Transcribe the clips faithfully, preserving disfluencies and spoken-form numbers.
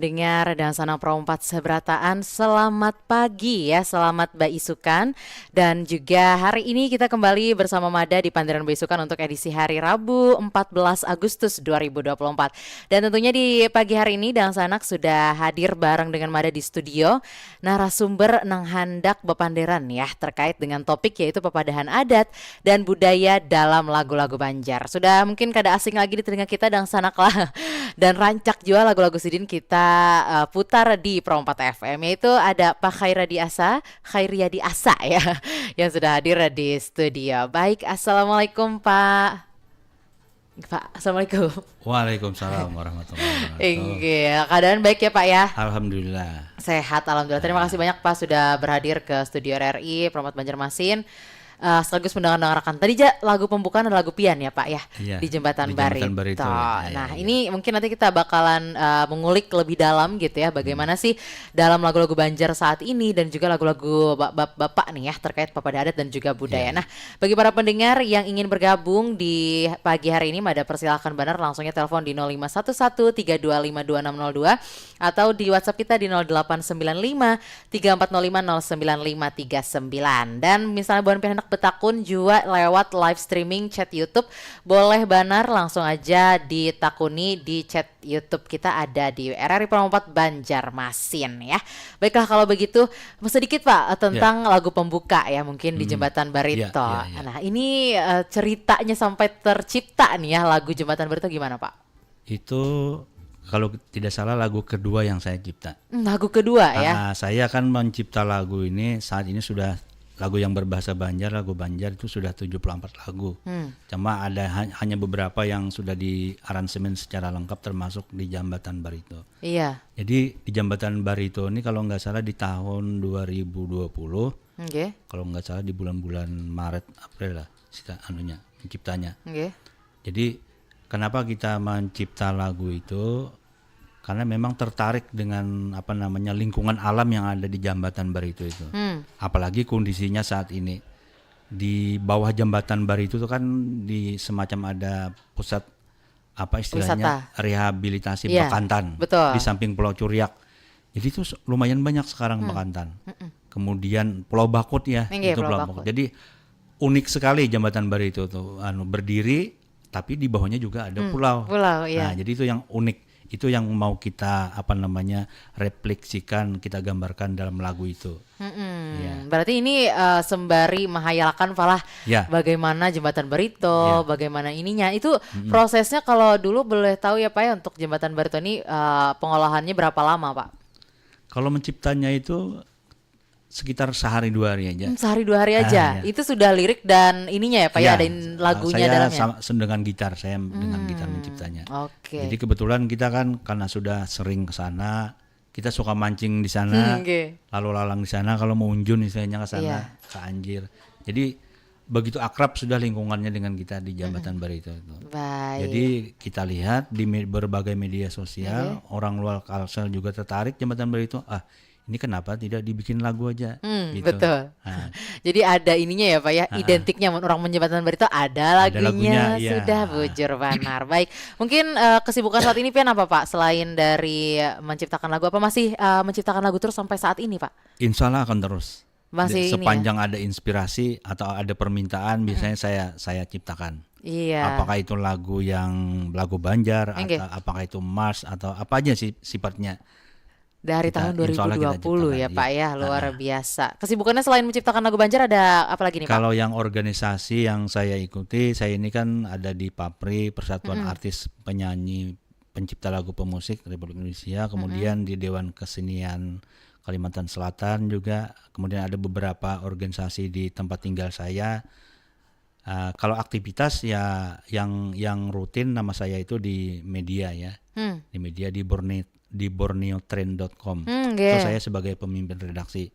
Dengar dan sanang perompat seberataan, selamat pagi ya, selamat baisukan. Dan juga hari ini kita kembali bersama Mada di Pandiran Baisukan untuk edisi hari Rabu empat belas Agustus dua ribu dua puluh empat. Dan tentunya di pagi hari ini Dangsanak sudah hadir bareng dengan Mada di studio, narasumber nang handak bepanderan ya terkait dengan topik yaitu pepadahan adat dan budaya dalam lagu-lagu Banjar. Sudah mungkin kada asing lagi di telinga kita Dangsanak lah. Dan rancak jua lagu-lagu sidin kita uh, putar di Pro empat F M, yaitu ada Pak Khairadi Asa, Khairiyadi Asa ya, yang sudah hadir di studio. Baik, assalamualaikum Pak. Pak, assalamualaikum. Waalaikumsalam warahmatullahi wabarakatuh. Inggih, keadaan baik ya Pak ya? Alhamdulillah. Sehat, alhamdulillah. Terima kasih banyak Pak sudah berhadir ke studio R R I Pro empat Banjarmasin. Uh, sekaligus mendengar-dengarakan tadi ja lagu pembukaan dan lagu pian ya Pak ya, Iya, di Jembatan di Jembatan Barito. Barito, ya, iya, Nah iya. Ini mungkin nanti kita bakalan uh, mengulik lebih dalam gitu ya, bagaimana sih dalam lagu-lagu Banjar saat ini dan juga lagu-lagu ba- bap- bapak nih ya terkait pepada adat dan juga budaya. Iya. Nah, bagi para pendengar yang ingin bergabung di pagi hari ini, Mada persilahkan banar langsungnya telepon di nol lima satu satu tiga dua lima dua enam nol dua atau di WhatsApp kita di nol delapan sembilan lima tiga empat nol lima nol sembilan lima tiga sembilan. Dan misalnya buhan pian handak betakun jua lewat live streaming chat YouTube, boleh banar langsung aja ditakuni di chat YouTube kita, ada di R R I Pro empat Banjarmasin ya. Baiklah kalau begitu, sedikit Pak tentang lagu pembuka ya, mungkin di Jembatan Barito. Iya, iya, iya. Nah, ini uh, ceritanya sampai tercipta nih ya lagu Jembatan Barito gimana Pak? Itu kalau tidak salah lagu kedua yang saya cipta. Hmm, lagu kedua ya. Ah, saya kan mencipta lagu ini saat ini sudah lagu yang berbahasa Banjar, lagu Banjar itu sudah tujuh puluh empat lagu. Hmm. Cuma ada ha- hanya beberapa yang sudah di aransemen secara lengkap termasuk di Jambatan Barito. Iya. Jadi di Jambatan Barito ini kalau nggak salah di tahun dua ribu dua puluh, Oke. Kalau nggak salah di bulan-bulan Maret April lah sita anunya penciptanya. Oke. Jadi kenapa kita mencipta lagu itu? Karena memang tertarik dengan apa namanya lingkungan alam yang ada di Jambatan Barito itu. Hmm. Apalagi kondisinya saat ini di bawah Jambatan Barito itu kan di semacam ada pusat apa istilahnya Wisata. Rehabilitasi Iya, Bekantan betul. Di samping Pulau Curiak. Jadi itu se- lumayan banyak sekarang Bekantan. Kemudian Pulau Bakut ya, Inggih, itu Pulau Pulau Bakut. Bakut. Jadi unik sekali Jambatan Barito itu tuh anu berdiri tapi di bawahnya juga ada pulau. Pulau, iya. Nah, jadi itu yang unik. Itu yang mau kita apa namanya refleksikan, kita gambarkan dalam lagu itu. Mm-mm. Iya. Berarti ini uh, sembari menghayalkan Falah Ya. bagaimana Jembatan Barito, Ya. bagaimana ininya. Itu prosesnya kalau dulu boleh tahu ya Pak ya, untuk Jembatan Barito ini uh, pengolahannya berapa lama Pak? Kalau menciptanya itu sekitar sehari dua hari aja. Hmm, sehari dua hari aja. Ah, ya. Itu sudah lirik dan ininya ya Pak ya, Ya, ada in- lagunya saya dalamnya. sama sen- dengan gitar, saya dengan gitar menciptanya. Oke. Jadi kebetulan kita kan karena sudah sering ke sana, kita suka mancing di sana, Hmm, oke. lalu lalang di sana kalau mau unjun istilahnya ke sana, Iya. ke Anjir. Jadi begitu akrab sudah lingkungannya dengan kita di Jambatan Barito itu. Baik. Jadi kita lihat di me- berbagai media sosial, orang luar Kalsel juga tertarik Jambatan Barito. Ah, ini kenapa tidak dibikin lagu aja? Hmm, gitu. Betul. Nah, Jadi ada ininya ya Pak ya, identiknya mun orang mun Jembatan Barito ada Ada lagunya, lagunya, iya. Sudah bujur banar. Baik, mungkin uh, kesibukan saat ini pian apa Pak? Selain dari menciptakan lagu, apa masih uh, menciptakan lagu terus sampai saat ini Pak? Insya Allah akan terus. Masih Di- ini ya? Sepanjang ada inspirasi atau ada permintaan, biasanya saya saya ciptakan. Iya. Apakah itu lagu yang lagu Banjar Enggak. Atau apakah itu mars atau apa aja sih sifatnya. Dari Kita- tahun insya Allah kita dua ribu dua puluh ya ciptakan, Pak ya, iya. Luar biasa. Kesibukannya selain menciptakan lagu Banjar ada apa lagi nih Pak? Kalau yang organisasi yang saya ikuti, saya ini kan ada di PAPRI, Persatuan Artis Penyanyi Pencipta Lagu Pemusik Republik Indonesia, kemudian di Dewan Kesenian Kalimantan Selatan juga, kemudian ada beberapa organisasi di tempat tinggal saya. Ah, kalau aktivitas ya yang yang rutin nama saya itu di media ya, Hmm. di media di Borneo di borneotrend.com. Hmm, Itu nggih. Saya sebagai pemimpin redaksi.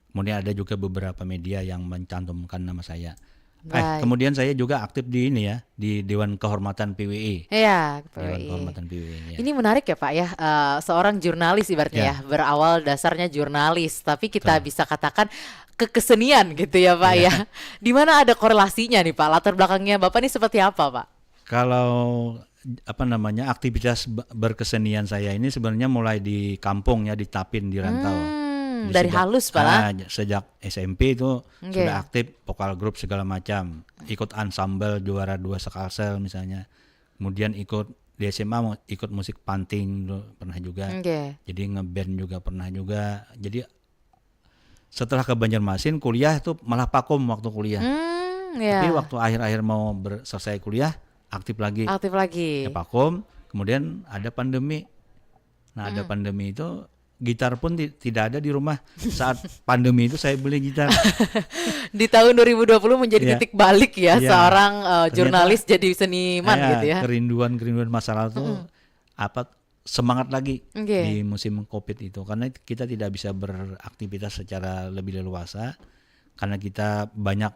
Kemudian ada juga beberapa media yang mencantumkan nama saya. Eh, Baik. Kemudian saya juga aktif di ini ya, di Dewan Kehormatan P W I. Iya, Dewan P W I. Kehormatan P W I. Ya. Ini menarik ya Pak ya, eh, seorang jurnalis ibaratnya ya, Ya. berawal dasarnya jurnalis, tapi kita bisa katakan ke kesenian gitu ya Pak ya. Di mana ada korelasinya nih Pak? Latar belakangnya Bapak ini seperti apa Pak? Kalau apa namanya, aktivitas be- berkesenian saya ini sebenarnya mulai di kampung ya, di Tapin, di rantau. Hmm, Di dari sejak- halus pala. Ah, sejak S M P itu Oke. sudah aktif, vokal grup segala macam, ikut ansambel juara dua Sekalsel misalnya, kemudian ikut di S M A mu- ikut musik panting dulu pernah juga, Oke. jadi ngeband juga pernah juga. Jadi setelah ke Banjarmasin kuliah tuh malah vakum waktu kuliah. Hmm, ya. Tapi waktu akhir-akhir mau ber- selesai kuliah, aktif lagi. Aktif lagi. Ya, vakum, kemudian ada pandemi. Nah, ada pandemi itu gitar pun ti- tidak ada di rumah. Saat pandemi itu saya beli gitar. Di tahun dua ribu dua puluh menjadi Iya. titik balik ya Iya. seorang eh, Ternyata- jurnalis jadi seniman Ya, gitu ya. Kerinduan-kerinduan masa lalu tuh apa, semangat lagi Oke. di musim covid itu, karena kita tidak bisa beraktivitas secara lebih leluasa karena kita banyak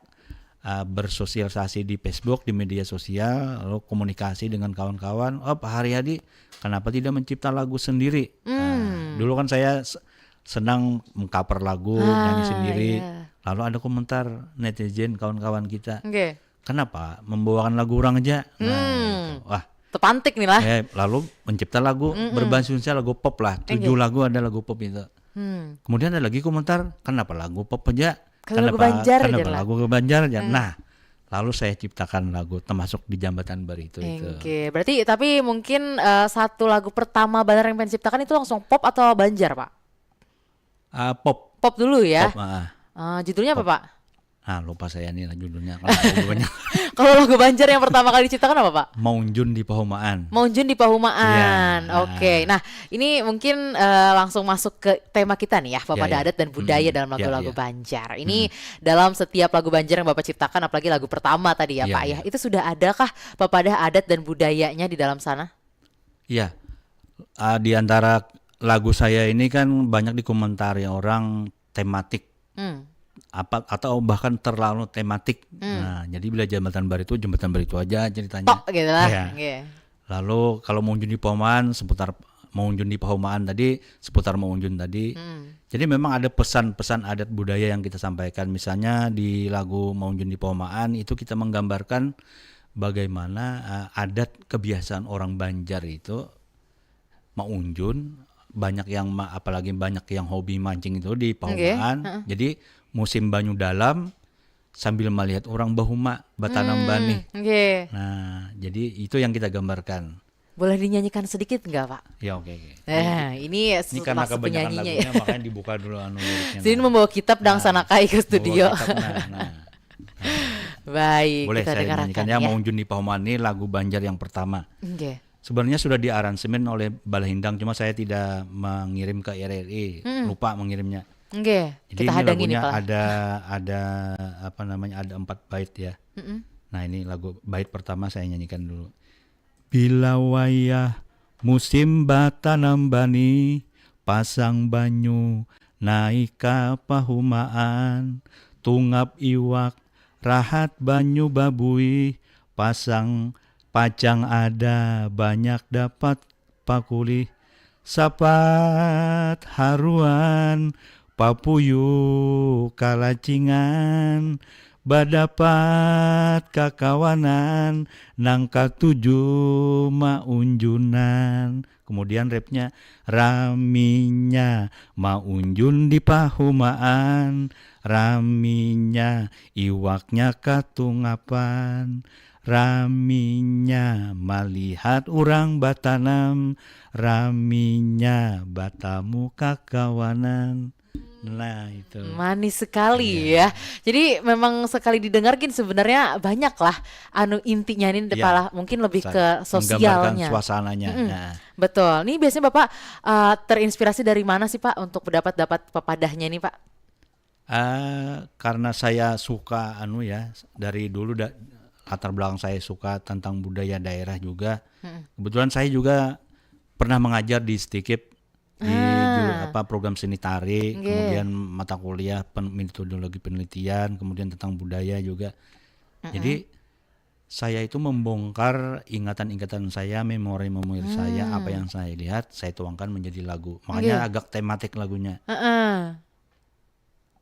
uh, bersosialisasi di Facebook, di media sosial, lalu komunikasi dengan kawan-kawan. Oh, Pak Haryadi, kenapa tidak mencipta lagu sendiri? Nah, dulu kan saya s- senang mengcover lagu, Ah, nyanyi sendiri. Iya. Lalu ada komentar netizen, kawan-kawan kita, Oke. kenapa membawakan lagu orang aja? Nah, Hmm. gitu. Wah, Tepantik nih lah. eh, lalu mencipta lagu berbasis Indonesia, lagu pop lah. Tujuh lagu ada lagu pop itu. Hmm. Kemudian ada lagi komentar, kenapa lagu pop aja? Kalau lagu Kenapa- Banjar aja kenapa lah. Lagu ke Banjar aja? Nah, lalu saya ciptakan lagu termasuk di Jambatan Baritu itu. Oke, berarti tapi mungkin eh, satu lagu pertama Banar yang pengen ciptakan itu langsung pop atau Banjar, Pak? Ah, pop. Pop dulu ya. Pop, ah. Ah, judulnya apa, Pak? Ah, lupa saya nih lah judulnya. Kalau lagu banyak. Kalau lagu Banjar yang pertama kali diciptakan apa, Pak? Maunjun di Pahumaan. Maunjun di Pahumaan. Iya. Oke. Nah, ini mungkin eh, langsung masuk ke tema kita nih ya, papadah Iya, iya. adat dan budaya Hmm, dalam lagu-lagu iya, iya. Banjar. Ini dalam setiap lagu Banjar yang Bapak ciptakan, apalagi lagu pertama tadi ya, Iya, Pak ya. Iya. Itu sudah adakah papadah adat dan budayanya di dalam sana? Iya. Ah, di antara lagu saya ini kan banyak dikomentari orang tematik, Hmm. apa, atau bahkan terlalu tematik. Nah, jadi bila Jambatan Baritu, Jambatan Baritu aja ceritanya. Tok gitu lah. Iya. Oke. Lalu kalau Maunjun di Pahumaan, seputar Maunjun di Pahumaan tadi, seputar Maunjun tadi. Hmm. Jadi memang ada pesan-pesan adat budaya yang kita sampaikan. Misalnya di lagu Maunjun di Pahumaan itu kita menggambarkan bagaimana uh, adat kebiasaan orang Banjar itu maunjun, banyak yang ma- apalagi banyak yang hobi mancing itu di Pahumaan. Jadi musim banyu dalam sambil melihat orang bahuma batanam banih. Oke. Nah, jadi itu yang kita gambarkan. Boleh dinyanyikan sedikit nggak, Pak? Ya, oke, oke. Nah, ini Ini karena maksud kebanyakan penyanyinya ya. Lagunya, makanya dibuka dulu anu liriknya. Sini Nah. membawa kitab dang sana kai ke studio. Bawa kitab, nah, nah. Baik, Boleh kita saya dengarkan nyanyikan ya, ya. Maunjun di Pahumaan ini lagu Banjar yang pertama. Oke. Sebenarnya sudah diaransemen oleh Balahindang, cuma saya tidak mengirim ke R R I, lupa mengirimnya. Oke, Jadi kita ini hadangi nih, lagunya Pak. ada ada apa namanya, ada empat bait ya. Mm-mm. Nah, ini lagu bait pertama saya nyanyikan dulu. Bila wayah musim batanam bani, pasang banyu naik ka pahumaan, tungap iwak rahat banyu babuih, pasang pacang ada banyak dapat pakulih, sapat haruan papuyu kalacingan, badapat kakawanan nang katuju maunjunan. Kemudian rapnya, raminya maunjun di pahumaan, raminya iwaknya katungapan, raminya malihat urang batanam, raminya batamu kakawanan. Nah, itu. Manis sekali ya. Jadi memang sekali didengar gin sebenarnya banyak lah anu intinya ini Iya. pala mungkin lebih Sa- ke menggambarkan sosialnya. Suasananya. Mm-mm. Nah. Betul. Ini biasanya Bapak eh, terinspirasi dari mana sih, Pak, untuk dapat dapat papadahnya ini, Pak? Ah, karena saya suka anu ya, dari dulu da- latar belakang saya suka tentang budaya daerah juga. Mm-mm. Kebetulan saya juga pernah mengajar di Stikip di Ah. juru- apa, program seni tari, Nggih. Kemudian mata kuliah pen- metodologi penelitian, kemudian tentang budaya juga. Jadi saya itu membongkar ingatan-ingatan saya, memori-memori saya, Hmm. apa yang saya lihat, saya tuangkan menjadi lagu. Makanya Nggih. Agak tematik lagunya. Heeh.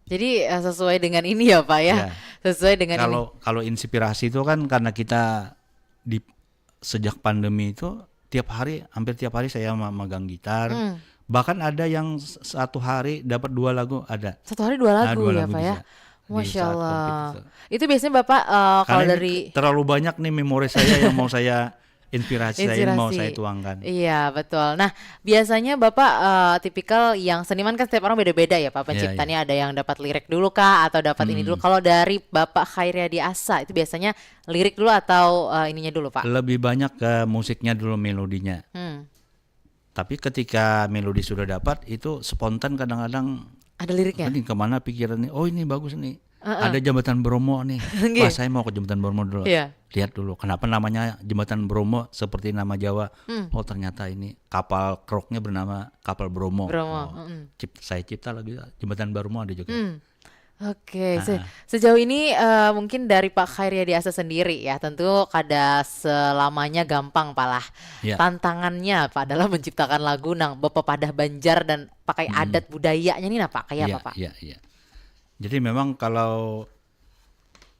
Jadi eh, sesuai dengan ini ya, Pak ya. Ya. Sesuai dengan ini. Kalau kalau inspirasi itu kan karena kita di sejak pandemi itu tiap hari, hampir tiap hari saya ma- magang gitar. Hmm. Bahkan ada yang s- satu hari dapat dua lagu, ada. Satu hari dua Ah, lagu dua ya, lagu Pak, ya? bisa. Di Masya saat Allah. COVID itu. Itu biasanya Bapak, eh, kalau Karena ini dari terlalu banyak nih memori saya yang mau saya inspirasi, saya mau Inspirasi. saya tuangkan. Iya, betul. Nah, biasanya Bapak, eh, tipikal yang seniman kan setiap orang beda-beda ya, Pak. Iya, Penciptanya ada yang dapat lirik dulu kah atau dapat ini Hmm. dulu. Kalau dari Bapak Khairiadi Asa itu biasanya lirik dulu atau, eh, ininya dulu, Pak? Lebih banyak ke musiknya dulu, melodinya. Hmm. Tapi ketika melodi sudah dapat, itu spontan kadang-kadang, Ada liriknya? "Ini kemana pikiran nih? Oh, ini bagus nih. Ada Jembatan Bromo nih. Nggih. Wah, saya mau ke Jembatan Bromo dulu. Iya. Lihat dulu, kenapa namanya Jembatan Bromo seperti nama Jawa. Hmm. Oh, ternyata ini kapal keruknya bernama kapal Bromo. Bromo, Oh, mm-mm. cipt- saya cipta lagi Jembatan Bromo ada juga. Hmm. Oke, se- sejauh ini, eh, mungkin dari Pak Khairiadi Asa sendiri ya, tentu kada selamanya gampang, Pak, lah. Ya. Tantangannya, Pak, dalam menciptakan lagu nang bepepadah Banjar dan pakai Hmm. adat budayanya nih, nah, Pak, kayak Iya, apa, Pak? Iya, iya. Jadi memang kalau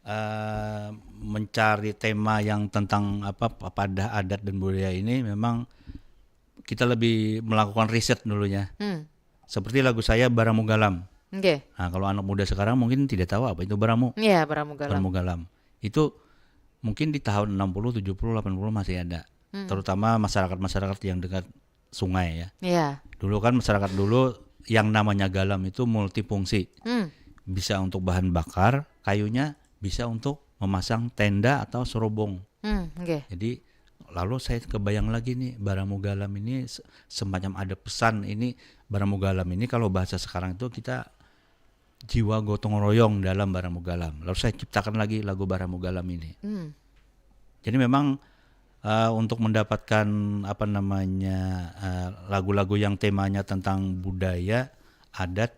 eh, mencari tema yang tentang apa, padah adat dan budaya ini, memang kita lebih melakukan riset dulunya. Hmm. Seperti lagu saya, Baramu Galam. Oke. Nah, kalau anak muda sekarang mungkin tidak tahu apa itu baramu. Iya, Baramu Galam. Baramu Galam. Itu mungkin di tahun enam puluh, tujuh puluh, delapan puluh masih ada. Hmm. Terutama masyarakat-masyarakat yang dekat sungai, ya. Iya. Dulu kan masyarakat dulu yang namanya galam itu multifungsi. Hmm. Bisa untuk bahan bakar kayunya, bisa untuk memasang tenda atau serobong. Hmm, oke. Jadi lalu saya kebayang lagi nih, Baramu Galam ini se- semacam ada pesan ini. Baramu Galam ini kalau bahasa sekarang itu kita jiwa gotong royong dalam Baramu Galam. Lalu saya ciptakan lagi lagu Baramu Galam ini. Hmm. Jadi memang eh, untuk mendapatkan apa namanya eh, lagu-lagu yang temanya tentang budaya, adat,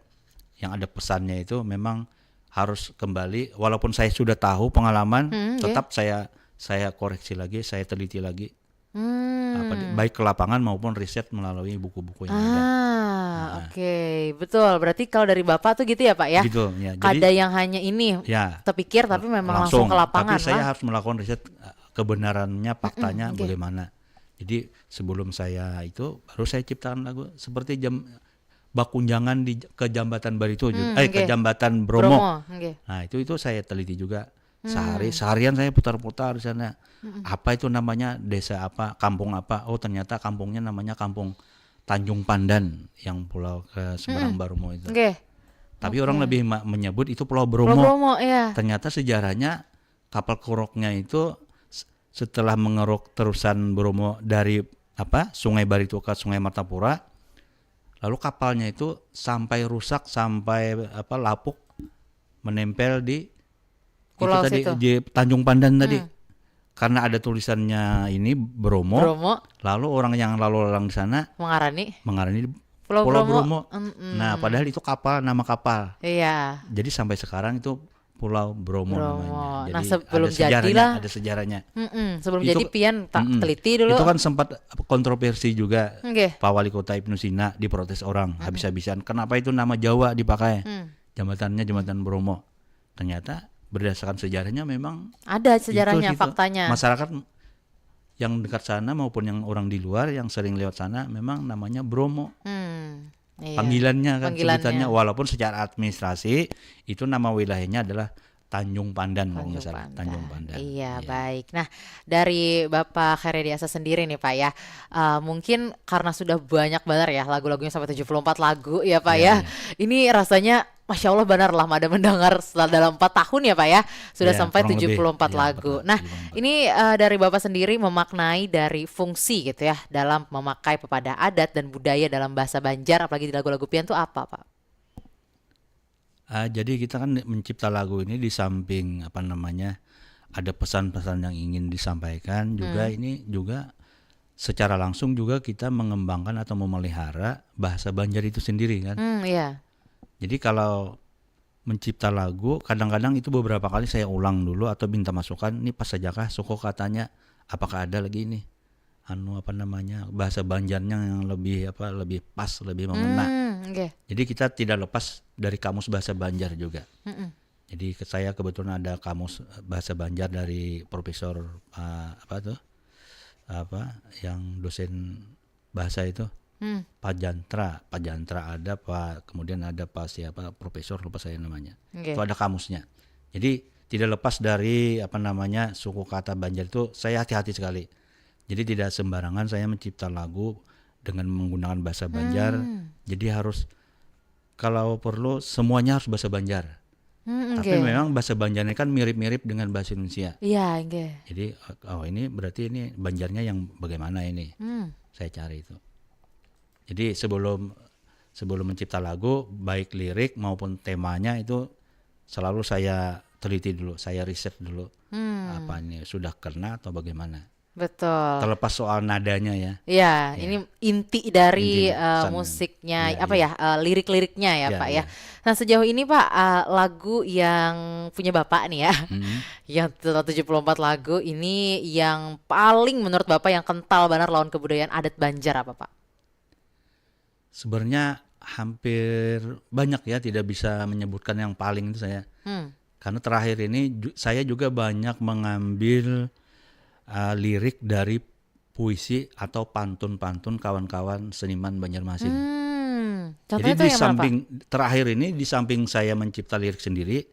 yang ada pesannya itu memang harus kembali, walaupun saya sudah tahu pengalaman, Hmm, oke. Tetap saya saya koreksi lagi, saya teliti lagi, Hmm. apa di- baik ke lapangan maupun riset melalui buku-buku yang ada. Ah, oke, betul. Berarti kalau dari Bapak tuh gitu ya, Pak, ya? Gitu, ya. Jadi Kada yang hanya ini ya terpikir tapi memang langsung, ke lapangan Tapi saya lah. Harus melakukan riset eh, kebenarannya, faktanya Mm-mm, oke. Bagaimana. Jadi sebelum saya itu, baru saya ciptakan lagu seperti jam Bakunjangan di ke Jambatan Barito juga. Hmm, Eh, ke oke. Jambatan Bromo. Bromo, oke. Nah, itu itu saya teliti juga. Hmm. Sehari seharian saya putar-putar di sana. Apa itu namanya, desa apa, kampung apa? Oh, ternyata kampungnya namanya Kampung Tanjung Pandan yang pulau ke seberang Barumo itu. Oke. Tapi orang lebih ma- menyebut itu Pulau Pulau Bromo. Bromo, ya. Ternyata sejarahnya kapal keruknya itu s- setelah mengeruk terusan Bromo dari apa, Sungai Barito ke Sungai Martapura, lalu kapalnya itu sampai rusak, sampai apa, lapuk, menempel di Pulau itu tadi, situ. Di Tanjung Pandan tadi. Hmm. Karena ada tulisannya ini Bromo, Bromo lalu orang yang lalu lalang di sana mengarani mengarani Pulau Pulau Bromo. Bromo. Nah, padahal itu kapal, nama kapal. Iya. Jadi sampai sekarang itu Pulau Bromo, Bromo. Namanya. Nah, Jadi sebelum ada sejarahnya, jadilah. Ada sejarahnya. Mm-mm, sebelum Itu jadi ke- pian tak Mm-mm. teliti dulu. Itu kan sempat kontroversi juga. Oke. Pak Wali Kota Ibnu Sina diprotes orang habis-habisan. Kenapa itu nama Jawa dipakai? Hmm. Jembatannya Jembatan Bromo. Ternyata berdasarkan sejarahnya memang Ada sejarahnya, itu, gitu. Faktanya. Masyarakat yang dekat sana maupun yang orang di luar yang sering lewat sana memang namanya Bromo. Hmm. Iya. Panggilannya kan Panggilannya. Sebutannya, walaupun secara administrasi itu nama wilayahnya adalah Tanjung Pandan, kalau nggak Tanjung salah. Pandan. Tanjung Pandan. Iya, baik. Nah, dari Bapak Khairiadi Asa sendiri nih, Pak, ya, eh, mungkin karena sudah banyak banget ya lagu-lagunya, sampai tujuh puluh empat lagu ya, Pak, Iya, ya. Iya. Ini rasanya Masya Allah, benar lah, ada mendengar setelah dalam empat tahun ya, Pak, ya, sudah Iya, sampai kurang lebih. Tujuh puluh empat Iya, lagu. betul, Nah, tujuh puluh empat. Ini, eh, dari Bapak sendiri memaknai dari fungsi gitu ya dalam memakai pepadah adat dan budaya dalam bahasa Banjar, apalagi di lagu-lagu pian tuh apa, Pak? Ah, jadi kita kan mencipta lagu ini di samping apa namanya, ada pesan-pesan yang ingin disampaikan juga, Hmm. Ini juga secara langsung juga kita mengembangkan atau memelihara bahasa Banjar itu sendiri kan. Hmm, iya. Jadi kalau mencipta lagu, kadang-kadang itu beberapa kali saya ulang dulu atau minta masukan, "Ini pas sajakah suku katanya, apakah ada lagi ini anu apa namanya, bahasa Banjarnya yang lebih apa, lebih pas, lebih mengena." Hmm, oke. Jadi kita tidak lepas dari kamus bahasa Banjar juga. Mm-mm. Jadi ke saya kebetulan ada kamus bahasa Banjar dari Profesor, eh, apa tuh, apa, yang dosen bahasa itu, Hmm. Pak Jantra, Pak Jantra ada, Pak, kemudian ada Pak siapa, profesor, lupa saya namanya. Oke. Itu ada kamusnya. Jadi tidak lepas dari apa namanya suku kata Banjar itu, saya hati-hati sekali. Jadi tidak sembarangan saya mencipta lagu dengan menggunakan bahasa Banjar. Hmm. Jadi harus, kalau perlu, semuanya harus bahasa Banjar. Hmm, Tapi oke. memang bahasa Banjarnya kan mirip-mirip dengan bahasa Indonesia. Iya, oke. Jadi, oh, ini berarti ini Banjarnya yang bagaimana ini? Hmm. Saya cari itu. Jadi sebelum sebelum mencipta lagu, baik lirik maupun temanya itu selalu saya teliti dulu, saya riset dulu. Hmm. Apa ini sudah kena atau bagaimana? Betul. Terlepas soal nadanya ya. Ya, Ya. Ini inti dari Inti eh, pesan. Musiknya, Ya, apa ya. ya, eh, lirik-liriknya ya, Ya, Pak ya. Ya. Nah, sejauh ini, Pak, eh, lagu yang punya Bapak nih ya, Hmm. yang total tujuh puluh empat lagu ini, yang paling menurut Bapak yang kental banar lawan kebudayaan adat Banjar apa, Pak? Sebenarnya hampir banyak ya, tidak bisa menyebutkan yang paling itu saya. Hmm. Karena terakhir ini ju- saya juga banyak mengambil uh, lirik dari puisi atau pantun-pantun kawan-kawan seniman Banjarmasin. Hmm. Jadi Contohnya itu di yang mana, Pak? Samping terakhir ini, di samping saya mencipta lirik sendiri,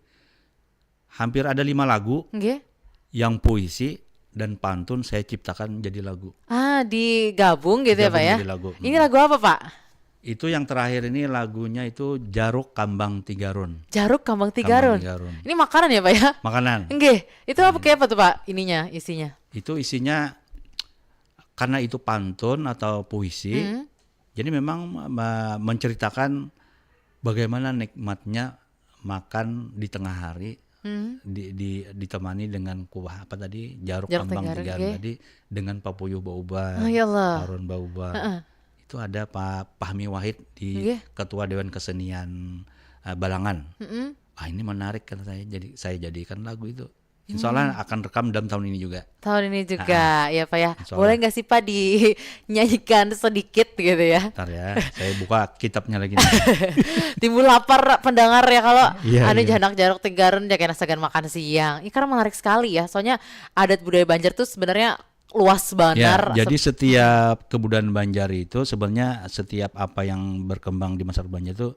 hampir ada lima lagu Nggih. Yang puisi dan pantun saya ciptakan jadi lagu. Ah, digabung gitu ya, Gabung Pak ya? Jadi lagu. Ini lagu apa, Pak? Itu yang terakhir ini, lagunya itu Jaruk Kambang Tigarun. Jaruk Kambang Tigarun. Tigarun. Ini makanan ya, Pak ya? Makanan. Nggih. Itu apa, kayak apa tuh, Pak? Ininya, isinya. Itu isinya, karena itu pantun atau puisi, Hmm. jadi memang me- menceritakan bagaimana nikmatnya makan di tengah hari, Hmm. di, di- ditemani dengan kuah apa tadi, jaruk Jaruk kambang tigarun, tigarun nggih. Tadi, dengan papuyuh baubar, Oh, ya Allah. Harun baubar. Heeh. Itu ada Pak Pahmi Wahid di Nggih. Ketua Dewan Kesenian eh, Balangan. Mm-mm. Ah, ini menarik, kata saya, jadi saya jadikan lagu itu. Insya Allah akan rekam dalam tahun ini juga. Tahun ini juga, ya, Pak ya. Insya Allah. Boleh nggak sih, Pak, dinyanyikan sedikit gitu ya? Ntar ya, saya buka kitabnya lagi nih. Timbul lapar pendengar ya kalau Iya, ada iya. Janak Jaruk Tigarun ya, kena sagan makan siang. Ini karena menarik sekali ya. Soalnya adat budaya Banjar tuh sebenarnya luas Ya, banget. jadi setiap kebudayaan Banjar itu sebenarnya, setiap apa yang berkembang di masyarakat Banjar itu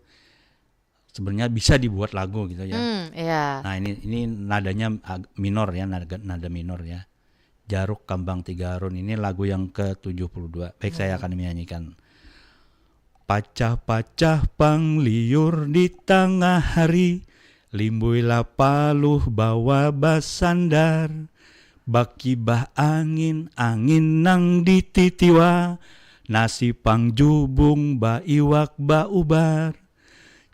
sebenarnya bisa dibuat lagu gitu ya. Hmm, iya. Nah, ini ini nadanya ag- minor ya, nada, nada minor ya. Jaruk Kambang Tigarun ini lagu yang ke tujuh puluh dua. Baik, saya akan menyanyikan. Pacah-pacah pang liur di tangah hari, limbui lapaluh bawa basandar. Bakibah angin, angin nang dititiwa, nasi pang jubung baiwak baubar.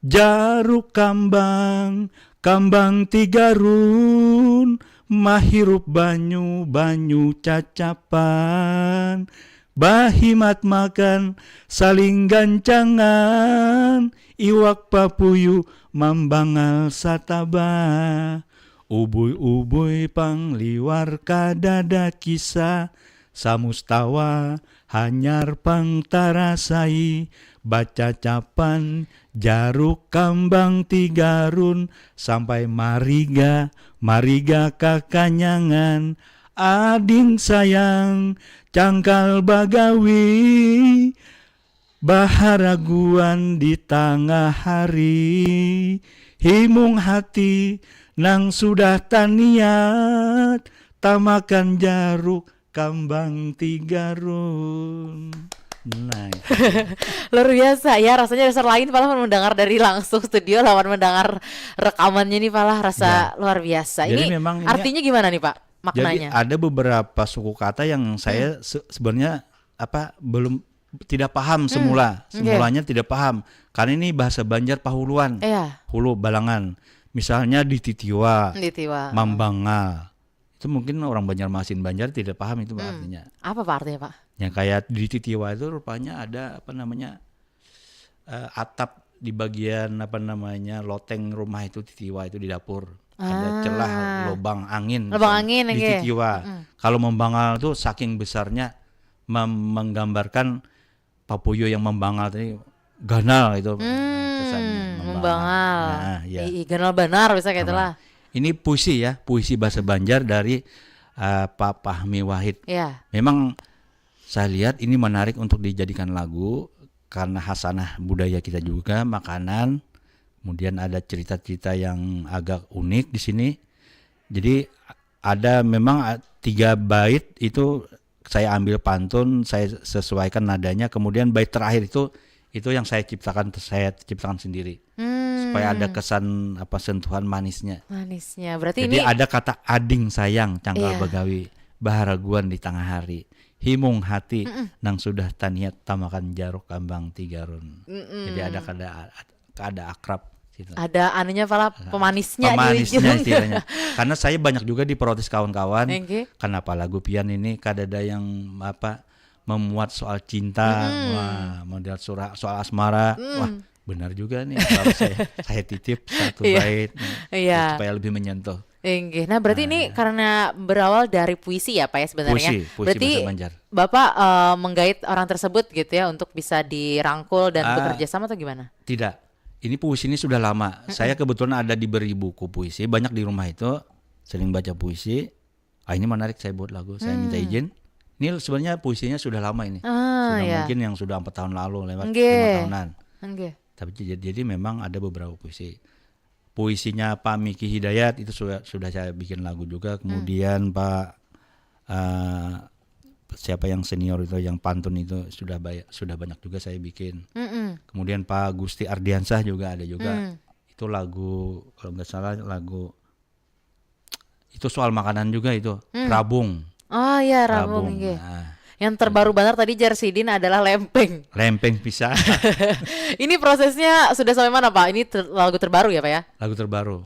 Jaruk kambang, kambang tigarun, mahirup banyu, banyu cacapan. Bahimat makan, saling gancangan, iwak papuyu mambangal sataba. Ubui-ubui pang liwar kadada kisah, samustawa hanyar pang tarasai, bacacapan jaruk kambang tigarun, sampai mariga, mariga kakanyangan, ading sayang cangkal bagawi, baharaguan di tangah hari, himung hati nang sudah taniat, tamakan jaruk kambang tigarun. Nah, itu. Luar biasa ya, rasanya dasar lain pala mendengar dari langsung studio lawan mendengar rekamannya nih, pala rasa luar biasa. Jadi Ini memang ini artinya gimana nih, Pak? Jadi Maknanya? Ada beberapa suku kata yang saya se- sebenarnya apa, belum, tidak paham semula, Oke. semulanya tidak paham karena ini bahasa Banjar pahuluan, Iya. hulu balangan. Misalnya dititiwa, Dititiwa. mambangal. Itu mungkin orang Banjarmasin Banjar tidak paham itu artinya. Apa, Pak, artinya, Pak? Yang kayak dititiwa itu rupanya ada apa namanya, eh, atap di bagian apa namanya, loteng rumah itu, titiwa itu di dapur. Ada Ah. Celah lubang angin. Lubang Misalnya, angin, oke. Dititiwa. Kalau membangal tuh saking besarnya mem- menggambarkan papuyu yang membangal tadi, ganal itu Hmm, kesannya, membangal. Nah, ya. Ih, ih, ganal banar bisa kayak itulah. Ini puisi ya, puisi bahasa Banjar dari eh, Pak Pahmi Wahid. Ya. Memang saya lihat ini menarik untuk dijadikan lagu karena khasanah budaya kita juga, makanan, kemudian ada cerita-cerita yang agak unik di sini. Jadi ada memang, ah, tiga bait itu saya ambil pantun, saya sesuaikan nadanya, kemudian bait terakhir itu, itu yang saya ciptakan, saya ciptakan sendiri. Hmm. Supaya ada kesan apa, sentuhan manisnya. Manisnya. Berarti Jadi ini ada kata ading sayang cangkal Iya. bagawi, baharaguan di tengah hari, himung hati Mm-mm. nang sudah taniat tamakan jaruk kambang tigarun. Mm-mm. Jadi ada kada, kada akrab situ. Ada anunya pala, Nah, pemanisnya di pemanisnya ujung. istilahnya. Karena saya banyak juga diprotes kawan-kawan, Oke. kenapa lagu pian ini kadada yang apa, memuat soal cinta, Mm-mm. wah, model surah, soal asmara, Mm. wah, benar juga nih kalau saya, saya titip satu Iya. bait, nah, Iya. supaya lebih menyentuh. Inggih. Nah, berarti ini Nah. karena berawal dari puisi ya, Pak, ya, sebenarnya? Puisi, puisi Berarti bahasa Banjar. Bapak, eh, menggait orang tersebut gitu ya untuk bisa dirangkul dan Ah. bekerja sama atau gimana? Tidak. Ini puisi ini sudah lama. Mm-mm. Saya kebetulan ada diberi buku puisi, banyak di rumah itu, sering baca puisi. Ah, ini menarik, saya buat lagu, saya minta Hmm. izin. Ini sebenarnya puisinya sudah lama ini. Ah, Sudah ya. mungkin yang sudah empat tahun lalu, lewat Nggih. lima tahunan. Nggih. Tapi jadi, jadi memang ada beberapa puisi. Puisinya Pak Miki Hidayat itu sudah, sudah saya bikin lagu juga. Hmm. Kemudian Pak, eh, siapa yang senior itu, yang pantun itu sudah banyak, sudah banyak juga saya bikin. Mm-mm. Kemudian Pak Gusti Ardiansah juga ada juga. Hmm. Itu lagu, kalau nggak salah, lagu itu soal makanan juga itu. Hmm. Rabung. Oh ya, rabung, Rabung. Nggih. Nah. Yang terbaru banget tadi jar sidin adalah lempeng. Lempeng pisang. Ini prosesnya sudah sampai mana, Pak? Ini ter- lagu terbaru ya, Pak, ya? Lagu terbaru.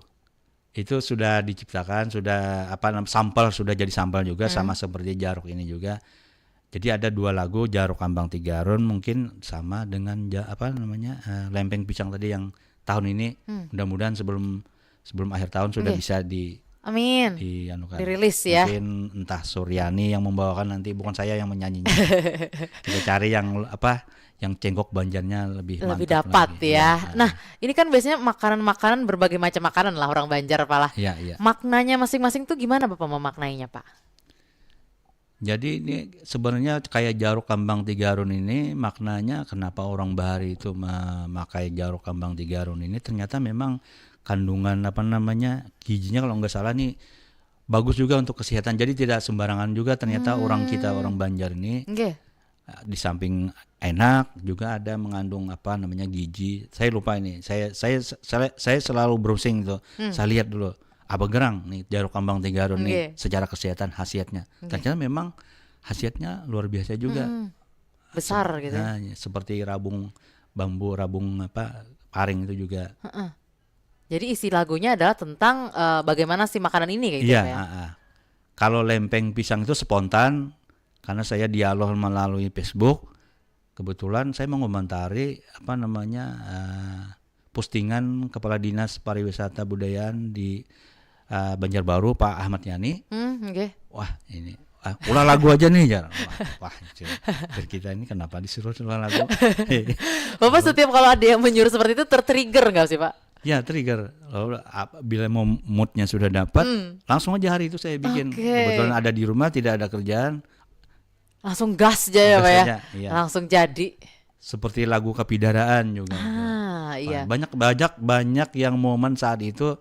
Itu sudah diciptakan, sudah apa nam-, sampel, sudah jadi sampel juga, Hmm. sama seperti Jaruk ini juga. Jadi ada dua lagu, Jaruk Kambang Tiga Arun, mungkin sama dengan ja-, apa namanya, eh, Lempeng Pisang tadi yang tahun ini. Hmm. Mudah-mudahan sebelum, sebelum akhir tahun sudah Nggih. bisa di Amin. dianukan. Dirilis ya. Mungkin entah Suryani yang membawakan nanti, bukan saya yang menyanyinya. Kita cari yang apa, yang cengkok Banjarnya lebih Lebih mantap dapat lagi. Ya. Ya. Nah, ini kan biasanya makanan-makanan, berbagai macam makanan lah orang Banjar, Pak, lah. Iya, iya. Maknanya masing-masing tuh gimana Bapak memaknainya, Pak? Jadi ini sebenarnya kayak Jaruk Kambang Tiga Arun ini, maknanya kenapa orang bahari itu memakai Jaruk Kambang Tiga Arun ini, ternyata memang kandungan apa namanya, gizinya kalau nggak salah nih bagus juga untuk kesehatan. Jadi tidak sembarangan juga ternyata Hmm. orang kita, orang Banjar ini, Nggih. eh, di samping enak juga ada mengandung apa namanya, gizi. Saya lupa ini. Saya, saya, saya, saya selalu browsing tuh. Hmm. Saya lihat dulu apa gerang nih Jaruk Kambang Tiga Arun nih Nggih. secara kesehatan khasiatnya. Nggih. Ternyata memang khasiatnya luar biasa juga. Hmm. Besar Se- gitu ya. Nah, seperti rabung bambu, rabung apa, paring itu juga. Heeh. Jadi isi lagunya adalah tentang, eh, bagaimana si makanan ini kayak gitu Iya, ya. ah, ah. Kalau Lempeng Pisang itu spontan karena saya dialog melalui Facebook. Kebetulan saya mengomentari apa namanya, eh, postingan Kepala Dinas Pariwisata Budayaan di, eh, Banjarbaru, Pak Ahmad Yani. Hmm, nggih. Wah, ini, ah, ulah lagu aja nih, jar. Wah, wah, jar. Jar kita ini kenapa disuruh ulah lagu? Bapak setiap kalau ada yang menyuruh seperti itu ter-trigger nggak sih, Pak? Ya, trigger. Lalu ap-, bila mau moodnya sudah dapat, Hmm. langsung aja hari itu saya bikin. Oke. Kebetulan ada di rumah, tidak ada kerjaan. Langsung gas aja ya, Gas Pak, ya? aja, iya. Langsung jadi. Seperti lagu Kapidaraan juga. Ah, iya. Banyak, banyak, banyak yang momen saat itu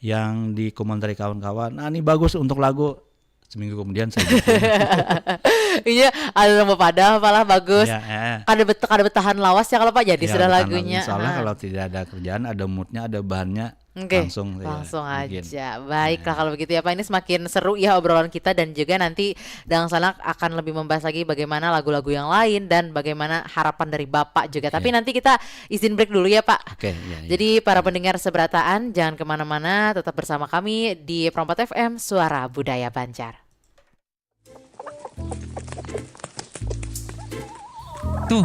yang dikomentari kawan-kawan, "Ah, ini bagus untuk lagu." Seminggu kemudian saya bikin. Iya, ada yang bepadah, malah bagus. Iya, eh. Kada bet-, kada betahan lawas ya kalau Pak jadi Iya, sudah bertahan lagunya. Insya Allah Ah. kalau tidak ada kerjaan, ada moodnya, ada bahannya, Oke, langsung saya langsung bikin. aja. Baiklah, Nah. kalau begitu ya, Pak, ini semakin seru ya obrolan kita, dan juga nanti Dangsanak akan lebih membahas lagi bagaimana lagu-lagu yang lain dan bagaimana harapan dari Bapak juga. Tapi Iya. nanti kita izin break dulu ya, Pak. Oke, iya, iya. Jadi para Iya. pendengar seberataan, jangan kemana-mana, tetap bersama kami di Pro empat F M, Suara Budaya Banjar. Tuh,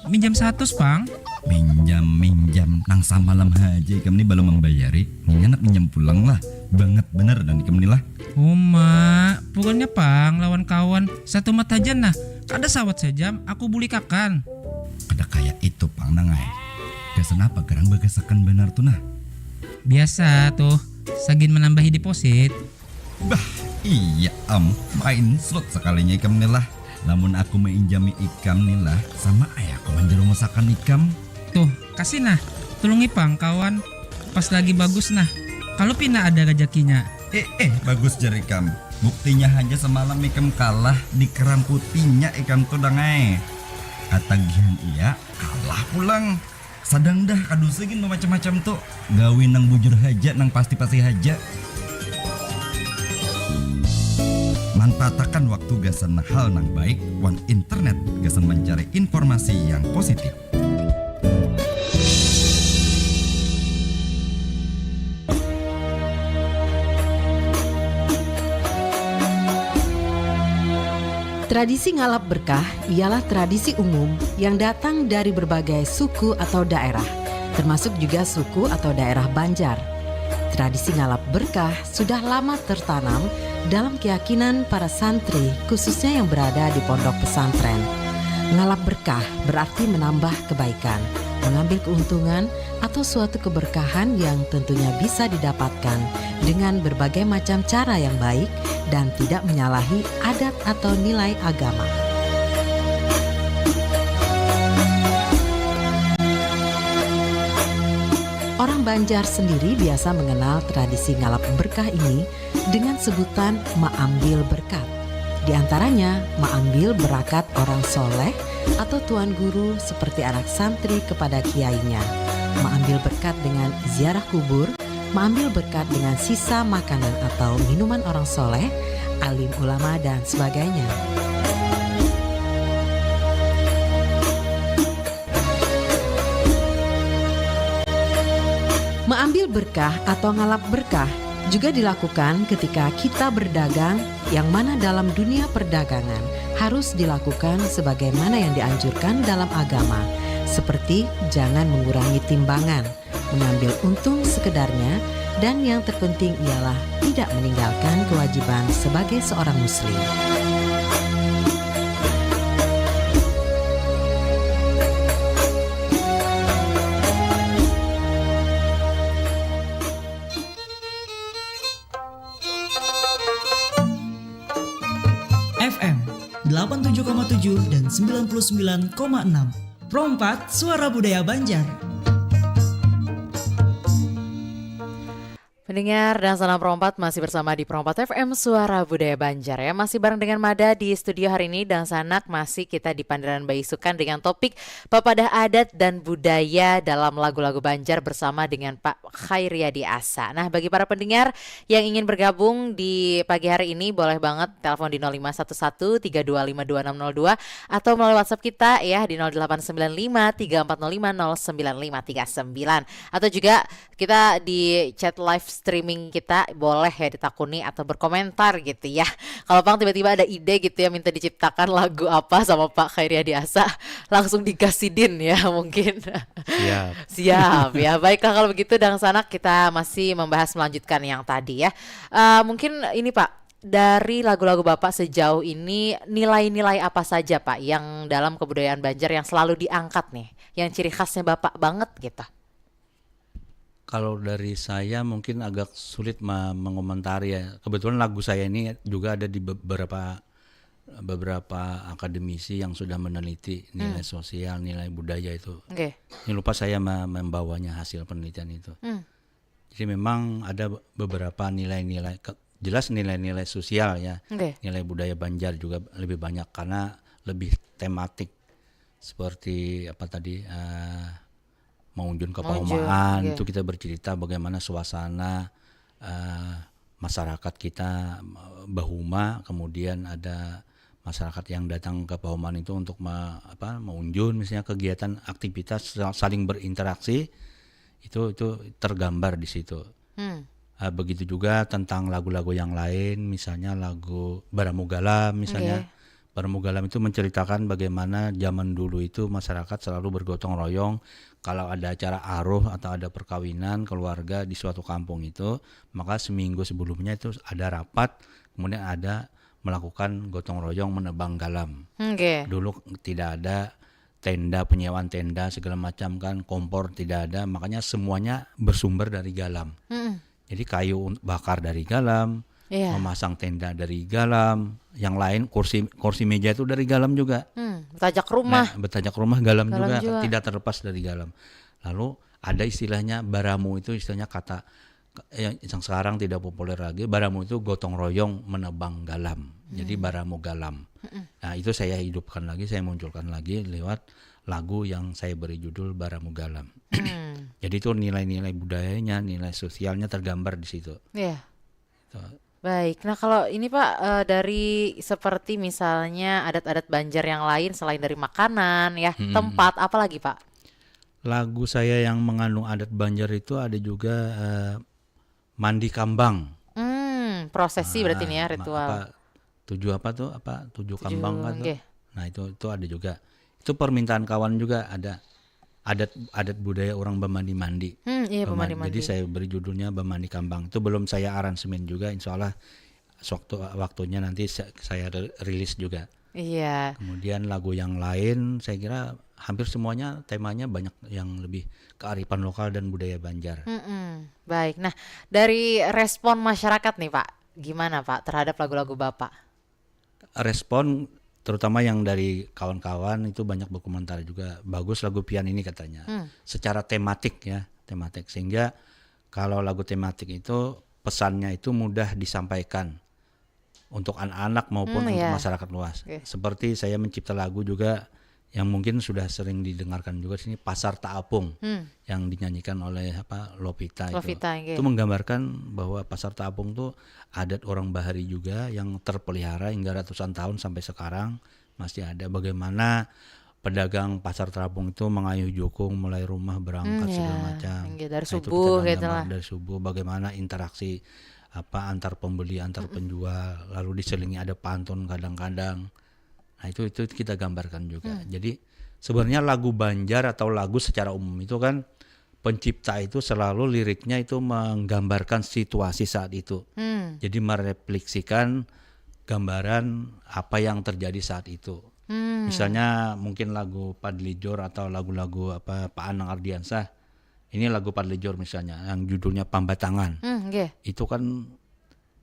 minjam satus, Pang. Minjam, minjam. Nang samalam haja ikam ni balum mambayari. Nini handak minjam pulang lah. Bangat banar dan ikam ni lah. Uma, bukannya pang lawan kawan. Satu mat haja nah. Kada sawat sajam, aku bulikakan. Kada kaya itu pang nang ai. Gasan apa garang bagasakan banar tu nah? Biasa tuh, sagin manambahi deposit. Bah, iya am, main slot sakalinya ikam ni lah. Lamun aku mainjami ikam ni lah, sama ai aku manjarumusakan ikam. Tuh, kasih nah, tulungi pang kawan, pas lagi bagus nah, kalu pina ada rajakinya. Eh eh, bagus jar ikam. Buktinya haja semalam ikam kalah dikeramputinya ikam tu dang ai. Katagihan iya, kalah pulang. Sadang dah kadusa gin bamacam-macam tu. Gawi nang bujur haja, nang pasti-pasti haja. Manfaatakan waktu gasan hal nang baik wan internet gasan mancari informasi yang positif. Tradisi ngalap berkah ialah tradisi umum yang datang dari berbagai suku atau daerah, termasuk juga suku atau daerah Banjar. Tradisi ngalap berkah sudah lama tertanam dalam keyakinan para santri, khususnya yang berada di pondok pesantren. Ngalap berkah berarti menambah kebaikan, mengambil keuntungan, atau suatu keberkahan yang tentunya bisa didapatkan dengan berbagai macam cara yang baik dan tidak menyalahi adat atau nilai agama. Orang Banjar sendiri biasa mengenal tradisi ngalap berkah ini dengan sebutan maambil berkat. Di antaranya, maambil berakat orang soleh atau tuan guru seperti anak santri kepada kiainya, maambil berkat dengan ziarah kubur, maambil berkat dengan sisa makanan atau minuman orang soleh, alim ulama, dan sebagainya. Maambil berkah atau ngalap berkah juga dilakukan ketika kita berdagang, yang mana dalam dunia perdagangan harus dilakukan sebagaimana yang dianjurkan dalam agama, seperti jangan mengurangi timbangan, mengambil untung sekedarnya, dan yang terpenting ialah tidak meninggalkan kewajiban sebagai seorang muslim. F M delapan tujuh koma tujuh dan sembilan puluh sembilan koma enam. Pro empat, Suara Budaya Banjar. Pendengar dan sanak Pro empat, masih bersama di Pro empat F M, Suara Budaya Banjar, ya. Masih bareng dengan Mada di studio hari ini, dan sanak, masih kita di Pandaran Baisukan dengan topik papadah adat dan budaya dalam lagu-lagu Banjar bersama dengan Pak Khairiadi Asa. Nah, bagi para pendengar yang ingin bergabung di pagi hari ini, boleh banget telepon di nol lima satu satu tiga dua lima dua enam nol dua atau melalui WhatsApp kita, ya, di nol delapan sembilan lima tiga empat nol lima nol sembilan lima tiga sembilan. Atau juga kita di chat live streaming kita, boleh ya ditakuni atau berkomentar gitu ya. Kalau pang tiba-tiba ada ide gitu ya, minta diciptakan lagu apa sama Pak Khairiadi Asa, langsung digasidin ya mungkin. Siap. Siap ya. Baiklah, kalau begitu, dangsanak, kita masih membahas, melanjutkan yang tadi ya. Eh, mungkin ini, Pak, dari lagu-lagu Bapak sejauh ini, nilai-nilai apa saja, Pak, yang dalam kebudayaan Banjar yang selalu diangkat nih, yang ciri khasnya Bapak banget gitu? Kalau dari saya mungkin agak sulit ma-, mengomentari ya. Kebetulan lagu saya ini juga ada di beberapa beberapa akademisi yang sudah meneliti nilai hmm. sosial, nilai budaya itu. Okay. Ini lupa saya membawanya hasil penelitian itu. Hmm. Jadi memang ada beberapa nilai-nilai, jelas nilai-nilai sosial ya, okay. Nilai budaya Banjar juga lebih banyak karena lebih tematik, seperti apa tadi, uh, maunjun kapaumaan, okay. Itu kita bercerita bagaimana suasana uh, masyarakat kita bahuma, kemudian ada masyarakat yang datang ke Pahuman itu untuk me, apa, maunjun, misalnya kegiatan aktivitas saling berinteraksi, itu itu tergambar di situ. Hmm. Uh, begitu juga tentang lagu-lagu yang lain, misalnya lagu Baramugalam misalnya. Okay. Baramugalam itu menceritakan bagaimana zaman dulu itu masyarakat selalu bergotong royong kalau ada acara aruh atau ada perkawinan keluarga di suatu kampung itu, maka seminggu sebelumnya itu ada rapat, kemudian ada melakukan gotong royong menebang galam. Okay. Dulu tidak ada tenda, penyewaan tenda segala macam kan, kompor tidak ada, makanya semuanya bersumber dari galam. Hmm. Jadi kayu bakar dari galam, Iya. Memasang tenda dari galam, yang lain kursi kursi meja itu dari galam juga. Hmm, betajak rumah. Nah, betajak rumah galam, Galam juga, juga. Tidak terlepas dari galam. Lalu ada istilahnya baramu, itu istilahnya kata yang, yang sekarang tidak populer lagi. Baramu itu gotong royong menebang galam. Jadi baramu galam. Nah, itu saya hidupkan lagi, saya munculkan lagi lewat lagu yang saya beri judul Baramu Galam. Hmm, Jadi itu nilai-nilai budayanya, nilai sosialnya tergambar di situ. Iya. Itu. Baik. Nah, kalau ini Pak, eh, dari seperti misalnya adat-adat Banjar yang lain selain dari makanan ya, Hmm. tempat, apa lagi Pak? Lagu saya yang mengandung adat Banjar itu ada juga eh, mandi kambang. Hmm, prosesi berarti nih ya, Ah, ma- ritual. Apa, tujuh apa tuh? Apa tujuh kambang kan tuh? Nggih. Nah, itu itu ada juga. Itu permintaan kawan juga ada. Adat adat budaya orang bamandi-mandi. Hmm, iya, Bama- bamandi-mandi. Jadi saya beri judulnya Bamandi Kambang. Itu belum saya aransemen juga, insya Allah sewaktu waktunya nanti sa- saya re- rilis juga. Iya. Kemudian lagu yang lain, saya kira hampir semuanya temanya banyak yang lebih kearifan lokal dan budaya Banjar. Mm-mm. Baik. Nah, dari respon masyarakat nih Pak, gimana Pak terhadap lagu-lagu Bapak? Respon terutama yang dari kawan-kawan itu banyak berkomentar juga, "Bagus lagu pian ini," katanya. Hmm. Secara tematik ya, tematik. Sehingga kalau lagu tematik itu pesannya itu mudah disampaikan untuk anak-anak maupun Hmm, untuk iya. masyarakat luas. Oke. Seperti saya mencipta lagu juga yang mungkin sudah sering didengarkan juga di sini, Pasar Taapung, Hmm. yang dinyanyikan oleh apa, Lovita itu. Lovita, nggih. Itu menggambarkan bahwa Pasar Taapung tuh adat orang bahari juga yang terpelihara hingga ratusan tahun sampai sekarang masih ada. Bagaimana pedagang Pasar Taapung itu mengayuh jukung mulai rumah berangkat Hmm, segala ya. macam. Nggih, dari Nah, itu kita subuh gambar gitu lah. Dari subuh, bagaimana interaksi apa, antar pembeli, antar penjual, lalu diselingi ada pantun kadang-kadang. Nah, itu itu kita gambarkan juga. Hmm. Jadi sebenarnya lagu Banjar atau lagu secara umum itu kan pencipta itu selalu liriknya itu menggambarkan situasi saat itu. Hmm. Jadi merefleksikan gambaran apa yang terjadi saat itu. Hmm. Misalnya mungkin lagu Padlijur atau lagu-lagu apa, Pak Anang Ardiansah. Ini lagu Padlijur misalnya yang judulnya Pambatangan. Hmm, nggih. Itu kan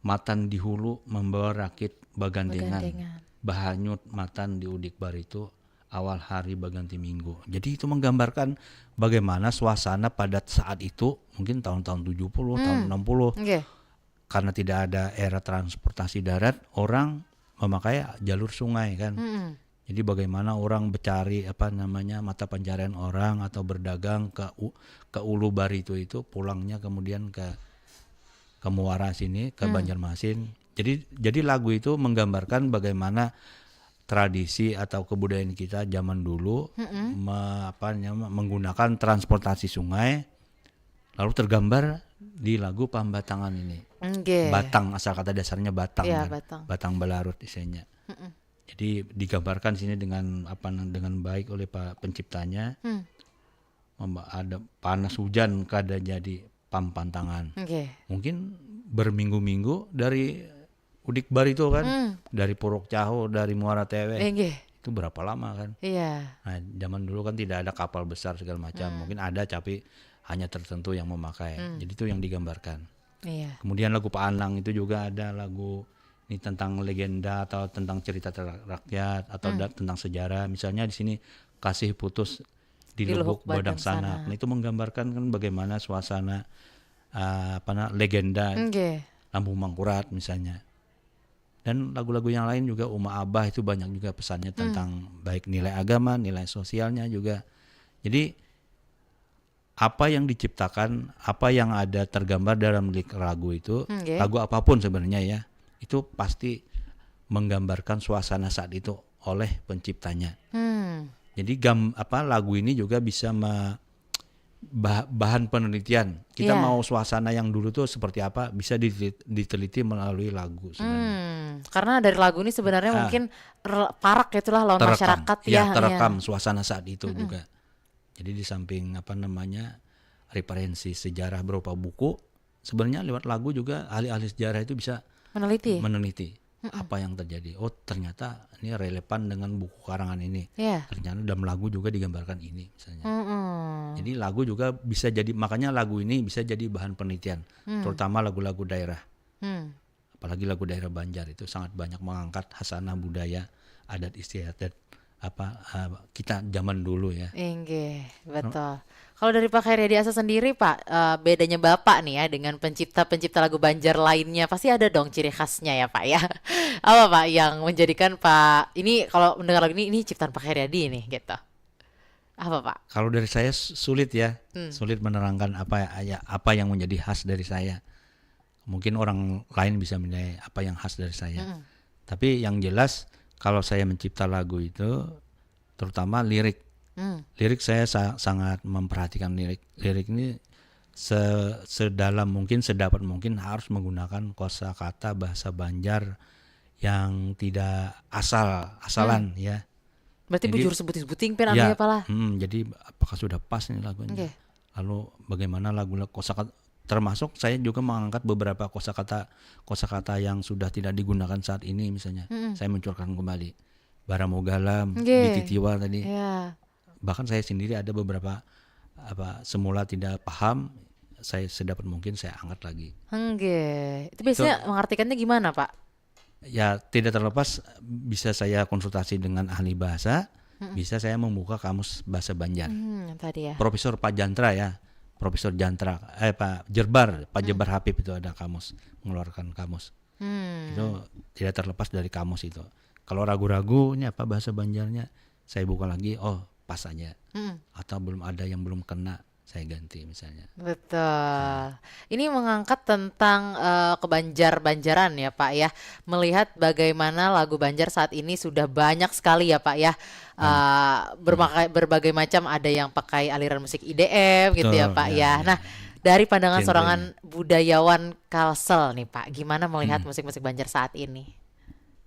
matan di hulu membawa rakit bagandengan. Bagandengan. Bahanyut matan di udik baritu, awal hari baganti minggu. Jadi itu menggambarkan bagaimana suasana pada saat itu, mungkin tahun-tahun tujuh puluh, tahun Hmm. enam puluh. Nggih. Karena tidak ada era transportasi darat, orang memakai jalur sungai kan. Mm-mm. Jadi bagaimana orang bercari apa namanya, mata pencarian orang atau berdagang ke u- ke ulu baritu itu, pulangnya kemudian ke ke muara sini, ke Hmm. Banjarmasin. Jadi jadi lagu itu menggambarkan bagaimana tradisi atau kebudayaan kita zaman dulu Mm-mm. me- apa namanya, menggunakan transportasi sungai, lalu tergambar di lagu Pambatangan ini. Nggih. Batang, asal kata dasarnya batang Iya, kan. Batang. Batang balarut isinya. Mm-mm. Jadi digambarkan sini dengan apa, dengan baik oleh pak penciptanya. Hmm. Mem- Ada panas hujan kada jadi pampantangan. Nggih. Mungkin berminggu-minggu dari udik baritu kan, Hmm. dari Puruk Cahu, dari Muara Teweh. Eh, nggih. Itu berapa lama kan? Iya. Nah, zaman dulu kan tidak ada kapal besar segala macam. Hmm. Mungkin ada tapi hanya tertentu yang memakai. Hmm. Jadi itu yang digambarkan. Iya. Kemudian lagu Pak Anang itu juga ada lagu ini tentang legenda atau tentang cerita ter- rakyat atau Hmm. da- tentang sejarah. Misalnya di sini Kasih Putus di, Di Lubuk Lubuk Badang Badang Sanak. Sanak. Nah, itu menggambarkan kan bagaimana suasana uh, apa na- legenda Nggih. Lampung Mangkurat misalnya. Dan lagu-lagu yang lain juga, Uma Abah, itu banyak juga pesannya Hmm. tentang baik nilai agama, nilai sosialnya juga. Jadi apa yang diciptakan, apa yang ada tergambar dalam lirik lagu itu, Nggih. lagu apapun sebenarnya ya, itu pasti menggambarkan suasana saat itu oleh penciptanya. Hmm. Jadi gam apa lagu ini juga bisa me- bah- bahan penelitian. Kita Iya. Mau suasana yang dulu tuh seperti apa, bisa diteliti, diteliti melalui lagu sebenarnya. Hmm. Karena dari lagu ini sebenarnya Ah. mungkin re- parak itulah lawan Terekam. masyarakat Ya, ya. terekam Iya. Suasana saat itu Mm-mm. Juga. Jadi di samping apa namanya, referensi sejarah berupa buku, sebenarnya lewat lagu juga ahli-ahli sejarah itu bisa Meneliti. Meneliti Mm-mm. apa yang terjadi. Oh, ternyata ini relevan dengan buku karangan ini. Iya. Ternyata dalam lagu juga digambarkan ini misalnya. Mm-mm. Jadi lagu juga bisa jadi, makanya lagu ini bisa jadi bahan penelitian, Hmm. Terutama lagu-lagu daerah. Hmm. apalagi lagu daerah Banjar itu sangat banyak mengangkat khasanah budaya, adat istiadat apa, eh, kita zaman dulu ya. Inggih, betul. Kalau dari Pak Khairiyadi asa sendiri, Pak, eh, bedanya Bapak nih ya dengan pencipta-pencipta lagu Banjar lainnya, pasti ada dong ciri khasnya ya, Pak ya. Apa, Pak, yang menjadikan Pak ini kalau mendengar lagu ini, ini ciptaan Pak Khairiyadi nih gitu. Apa, Pak? Kalau dari saya su- sulit ya, hmm. sulit menerangkan apa ya, apa yang menjadi khas dari saya. Mungkin orang lain bisa menilai apa yang khas dari saya. Hmm. Tapi yang jelas kalau saya mencipta lagu itu terutama lirik. Hmm. Lirik saya sa- sangat memperhatikan lirik. Lirik ini se- sedalam mungkin, sedapat mungkin harus menggunakan kosakata bahasa Banjar yang tidak asal-asalan hmm. ya. Berarti jadi, bujur sebuting-sebuting pen ya, apa lah? Hmm, jadi apakah sudah pas nih lagunya? Okay. Lalu bagaimana lagu-lagu kosakata, termasuk saya juga mengangkat beberapa kosakata kosakata yang sudah tidak digunakan saat ini misalnya. Hmm. Saya munculkan kembali. Baramugalam, okay. Bititiwa tadi. Yeah. Bahkan saya sendiri ada beberapa apa semula tidak paham, saya sedapat mungkin saya angkat lagi. Enggak. Itu biasanya itu, mengartikannya gimana, Pak? Ya, tidak terlepas bisa saya konsultasi dengan ahli bahasa, hmm. bisa saya membuka kamus bahasa Banjar. Hmm, tadi ya. Profesor Pak Jantra ya, Profesor Jantra, eh Pak Jerbar, Pak hmm. Jerbar Habib itu ada kamus, mengeluarkan kamus. Hmm. Itu tidak terlepas dari kamus itu. Kalau ragu-ragu ini apa bahasa Banjarnya, saya buka lagi, oh pas aja. Hmm. Atau belum ada yang belum kena, saya ganti misalnya. Betul. Ini mengangkat tentang uh, kebanjar-banjaran ya Pak ya. Melihat bagaimana lagu Banjar saat ini sudah banyak sekali ya Pak ya. Uh, berbagai, berbagai macam, ada yang pakai aliran musik I D M gitu ya Pak ya. Nah, dari pandangan seorang budayawan Kalsel nih Pak, gimana melihat hmm. musik-musik Banjar saat ini?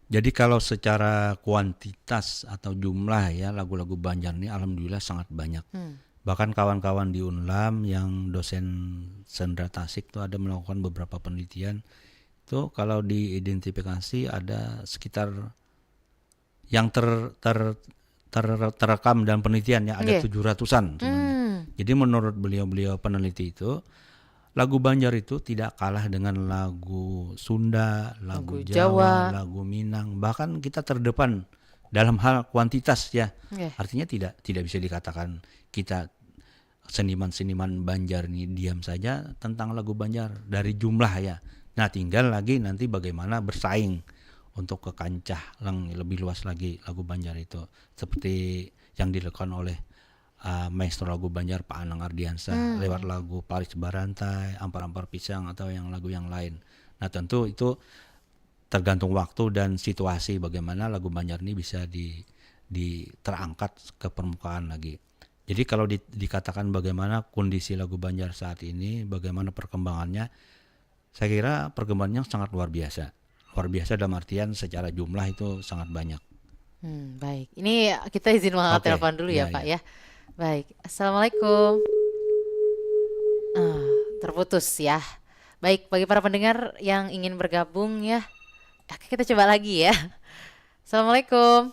Jadi kalau secara kuantitas atau jumlah ya lagu-lagu Banjar ini alhamdulillah sangat banyak. Hmm. Bahkan kawan-kawan di Unlam yang dosen Sendra Tasik tuh ada melakukan beberapa penelitian. Tuh kalau diidentifikasi ada sekitar yang ter, ter, ter, terekam dalam penelitian ya ada tujuh ratusan sebenarnya. Hmm. Jadi menurut beliau-beliau peneliti itu lagu Banjar itu tidak kalah dengan lagu Sunda, lagu, lagu Jawa, Jawa, lagu Minang. Bahkan kita terdepan dalam hal kuantitas ya. Okay. Artinya tidak tidak bisa dikatakan kita seniman-seniman Banjar ini diam saja tentang lagu Banjar dari jumlah ya. Nah, tinggal lagi nanti bagaimana bersaing untuk ke kancah yang lebih luas lagi lagu Banjar itu. Seperti yang dilakukan oleh uh, maestro lagu Banjar Pak Anang Ardiansa hmm. lewat lagu Paris Barantai, Ampar-ampar Pisang atau yang lagu yang lain. Nah, tentu itu tergantung waktu dan situasi bagaimana lagu Banjar ini bisa di, di terangkat ke permukaan lagi. Jadi kalau di, dikatakan bagaimana kondisi lagu Banjar saat ini, bagaimana perkembangannya, saya kira perkembangannya sangat luar biasa. Luar biasa dalam artian secara jumlah itu sangat banyak. Hmm, baik. Ini kita izin mengangkat okay. telepon dulu ya, ya Pak ya. ya. Baik. Assalamualaikum. Ah, terputus ya. Baik, bagi para pendengar yang ingin bergabung ya, kita coba lagi ya. Assalamualaikum.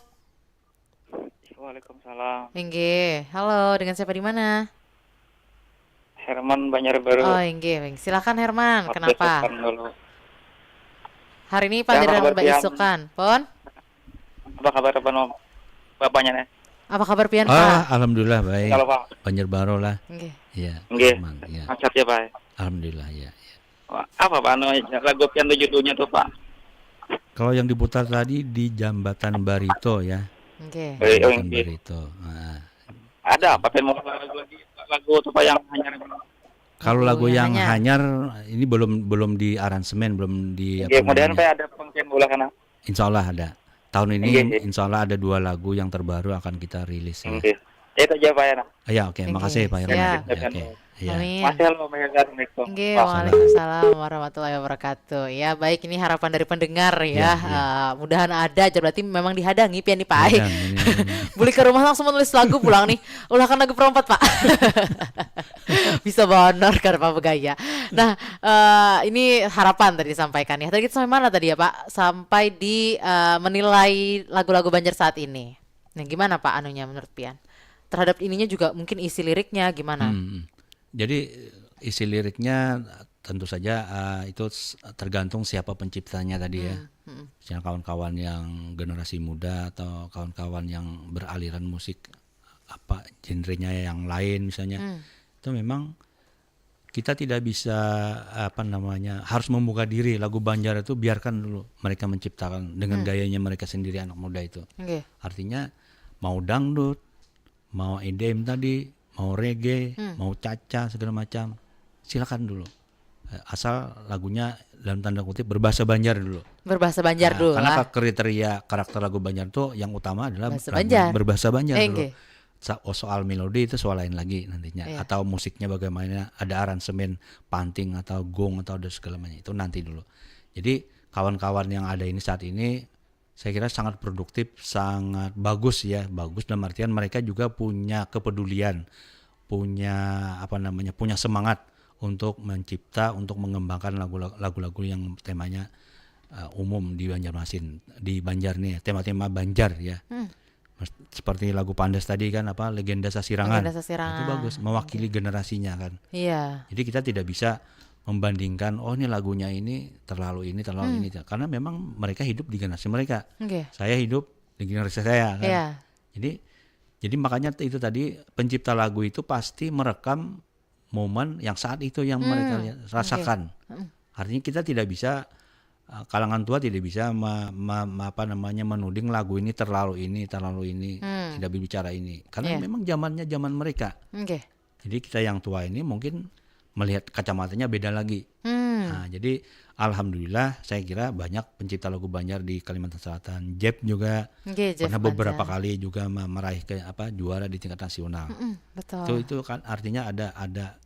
Waalaikumsalam. Inggih. Halo, dengan siapa di mana? Herman Banjarbaru. Oh, inggih. Silakan Herman, kenapa? Hari ini panderan Mbak Isukan. Pon? Apa kabar apa bapaknya nih? Apa kabar pian, ah, Pak? Alhamdulillah baik. Kalau Pak. Banjarbaru lah. Inggih. Iya. Inggih. Ya. Sehat ya, Pak. Alhamdulillah ya. Apa Pak anu lagu pian tuh judulnya tuh, Pak? Kalau yang diputar tadi di Jambatan Barito ya. Oke. Okay. Jambatan Barito. Nah. Ada apa pian mau lagu lagi lagu tuh Pak yang hanyar? Kalau lagu yang, yang hanyar. hanyar ini belum belum di aransemen, belum di okay, apa mudahan Pak ada pengkian bola kana. Insya Allah ada. Tahun ini okay, okay. Insya Allah ada dua lagu yang terbaru akan kita rilis ya. Okay. Itu aja Pak ya. Ya oke, okay. Makasih Pak Irma. Ya. Okay. Ya. Amin. Masih halo, Assalamualaikum. Nggih, waalaikumsalam warahmatullahi wabarakatuh. Ya, baik, ini harapan dari pendengar ya. Ya, ya. Uh, mudahan ada aja, berarti memang dihadangi pian nih Pak. Boleh ke rumah langsung menulis lagu pulang nih. Ulahkan lagu perompat Pak. Bisa benar kan Pak Begaya. Nah, uh, ini harapan tadi disampaikan ya. Tadi kita sampai mana tadi ya Pak? Sampai di uh, menilai lagu-lagu Banjar saat ini. Nah, gimana Pak anunya menurut pian? Terhadap ininya juga mungkin isi liriknya gimana? Hmm. Jadi isi liriknya tentu saja uh, itu tergantung siapa penciptanya tadi ya. Hmm. Misalnya kawan-kawan yang generasi muda atau kawan-kawan yang beraliran musik apa genrenya yang lain misalnya, hmm, itu memang kita tidak bisa apa namanya harus membuka diri. Lagu Banjar itu biarkan dulu mereka menciptakan dengan, hmm, gayanya mereka sendiri, anak muda itu. Okay. Artinya mau dangdut, mau E D M tadi, mau reggae, hmm, mau caca segala macam, silakan dulu. Eh, asal lagunya dalam tanda kutip berbahasa Banjar dulu. Berbahasa Banjar, nah, dulu karena lah. Kriteria karakter lagu Banjar tuh yang utama adalah bahasa Banjar. Berbahasa Banjar dulu. So, soal melodi itu soal lain lagi nantinya, iya, atau musiknya bagaimana, ada aransemen panting atau gong atau ada segala macam, itu nanti dulu. Jadi kawan-kawan yang ada ini saat ini saya kira sangat produktif, sangat bagus ya, bagus dalam artian mereka juga punya kepedulian, punya apa namanya, punya semangat untuk mencipta, untuk mengembangkan lagu-lagu yang temanya uh, umum di Banjarmasin, di Banjar nih, tema-tema Banjar ya. Hmm. Seperti lagu Pandas tadi kan, apa, Legenda Sasirangan. Legenda Sasirangan. Nah, itu bagus, mewakili, okay, generasinya kan. Iya. Jadi kita tidak bisa membandingkan, oh, ini lagunya ini terlalu ini, terlalu, hmm, ini, karena memang mereka hidup di generasi mereka. Okay. Saya hidup di generasi saya kan. Iya. Jadi jadi makanya itu tadi, pencipta lagu itu pasti merekam momen yang saat itu yang, hmm, mereka rasakan. Okay. Hmm. Artinya kita tidak bisa, eh, kalangan tua tidak bisa me, me, apa namanya, menuding lagu ini terlalu ini, terlalu ini, hmm, tidak berbicara ini. Karena, iya, memang zamannya zaman mereka. Okay. Jadi kita yang tua ini mungkin melihat kacamatanya beda lagi. Hmm. Nah, jadi alhamdulillah saya kira banyak pencipta lagu Banjar di Kalimantan Selatan. Jeb juga, okay, Jeb pernah beberapa kali juga meraih ke apa, juara di tingkat nasional. Mm-mm, betul. Itu itu kan artinya ada ada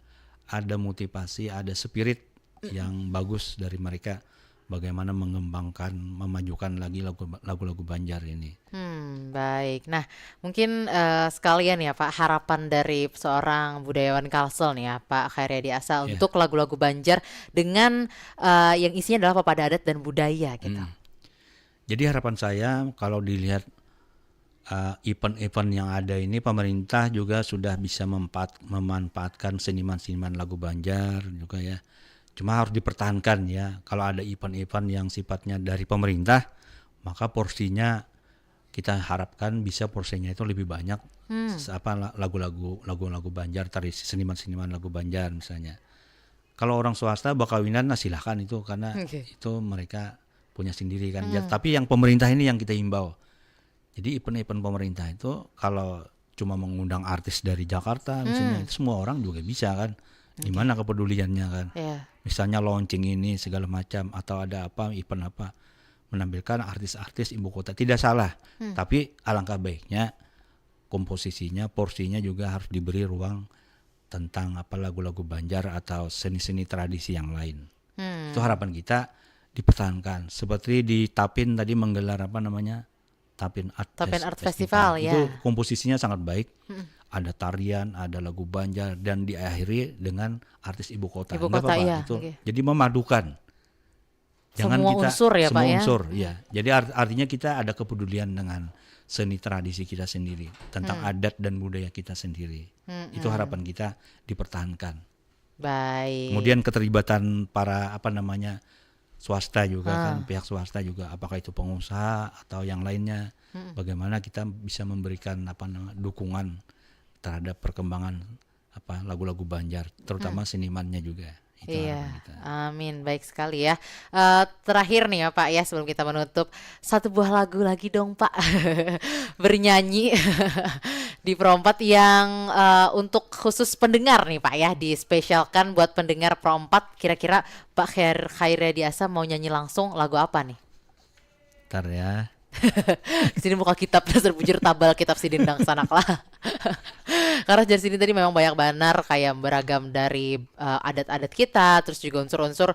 ada motivasi, ada spirit, mm-mm, yang bagus dari mereka bagaimana mengembangkan, memajukan lagi lagu-lagu Banjar ini. Hmm, baik. Nah, mungkin uh, sekalian ya Pak, harapan dari seorang budayawan Kalsel nih ya Pak Khairiyadi Asa, yeah, untuk lagu-lagu Banjar dengan uh, yang isinya adalah papada adat dan budaya gitu. Hmm. Jadi harapan saya kalau dilihat uh, event-event yang ada ini, pemerintah juga sudah bisa memanfaatkan seniman-seniman lagu Banjar juga ya. Cuma harus dipertahankan ya. Kalau ada event-event yang sifatnya dari pemerintah, maka porsinya kita harapkan bisa porsinya itu lebih banyak, hmm, apa, lagu-lagu lagu-lagu Banjar, terisi seniman-seniman lagu Banjar misalnya. Kalau orang swasta bakawinan, nah, silahkan itu, karena, okay, itu mereka punya sendiri kan. Hmm. Ya, tapi yang pemerintah ini yang kita himbau. Jadi event-event pemerintah itu kalau cuma mengundang artis dari Jakarta misalnya, hmm, itu semua orang juga bisa kan. Di mana kepeduliannya kan? Yeah. Misalnya launching ini segala macam atau ada apa, event apa, menampilkan artis-artis ibu kota, tidak salah. Hmm. Tapi alangkah baiknya komposisinya, porsinya juga harus diberi ruang tentang apa, lagu-lagu Banjar atau seni-seni tradisi yang lain. Hmm. Itu harapan kita dipertahankan. Seperti di Tapin tadi menggelar apa namanya, Tapin Art, Tapin Art Festival, ya. Itu komposisinya sangat baik. Hmm. Ada tarian, ada lagu Banjar, dan diakhiri dengan artis ibu kota. Ibu kota, iya. Jadi memadukan. Jangan semua kita, unsur ya, semua Pak, ya? Unsur, ya. Jadi art, artinya kita ada kepedulian dengan seni tradisi kita sendiri, tentang, hmm, adat dan budaya kita sendiri. Hmm, itu, hmm, harapan kita dipertahankan. Baik. Kemudian keterlibatan para apa namanya, swasta juga, ah, kan, pihak swasta juga, apakah itu pengusaha atau yang lainnya, hmm, bagaimana kita bisa memberikan apa nama, dukungan terhadap perkembangan apa, lagu-lagu Banjar, terutama, hmm, senimannya juga. Itu, iya, harapan kita. Amin. Baik sekali ya. Eh, terakhir nih ya Pak ya, sebelum kita menutup, satu buah lagu lagi dong Pak. Bernyanyi di Pro empat yang, eh, untuk khusus pendengar nih Pak ya, dispesialkan buat pendengar Pro empat. Kira-kira Pak Khair, Khairiyadi Asa mau nyanyi langsung lagu apa nih? Ntar ya. Sini buka kitab, dasar bujur tabal kitab sidin dangsanak lah. Karena jar sidin tadi memang banyak banar, kayak beragam dari, eh, adat-adat kita, terus juga unsur-unsur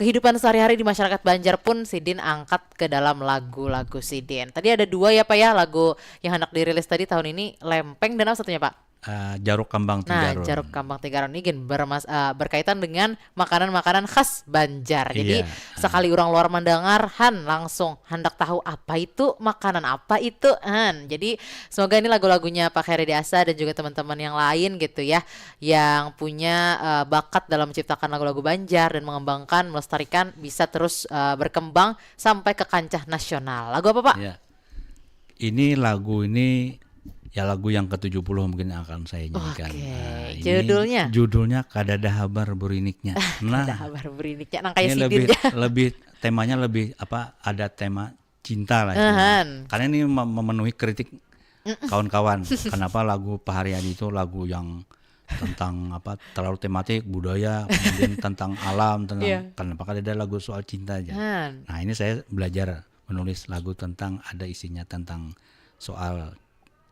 kehidupan sehari-hari di masyarakat Banjar pun sidin angkat ke dalam lagu-lagu sidin. Tadi ada dua ya Pak ya, lagu yang hendak dirilis tadi tahun ini, Lempeng, dan apa satunya Pak? uh, jaruk kambang nah, tigarun. Jaruk kambang tigarun ini gin bermas, uh, berkaitan dengan makanan-makanan khas Banjar. Jadi Iya. Sekali orang luar mendengar, han langsung hendak tahu apa itu, makanan apa itu, han. Jadi semoga ini lagu-lagunya Pak Khairi Diasa dan juga teman-teman yang lain gitu ya, yang punya uh, bakat dalam menciptakan lagu-lagu Banjar dan mengembangkan, melestarikan, bisa terus uh, berkembang sampai ke kancah nasional. Lagu apa, Pak? Ya. Ini lagu ini ya lagu yang ketujuh puluh mungkin yang akan saya nyanyikan. Oke, Nah, ini judulnya? Judulnya Kadada Habar Buriniknya. Nah, Ada habar buriniknya, nang kayak ini sidin lebih ya. Lebih temanya lebih apa, ada tema cinta lah istilahnya. Ahan. Karena ini mem- memenuhi kritik kawan-kawan. Kenapa lagu Pak Haryadi itu lagu yang tentang apa, terlalu tematik budaya, kemudian tentang alam, tentang Iya. Kenapa kada ada lagu soal cinta aja. Han. Nah, ini saya belajar menulis lagu tentang, ada isinya tentang soal,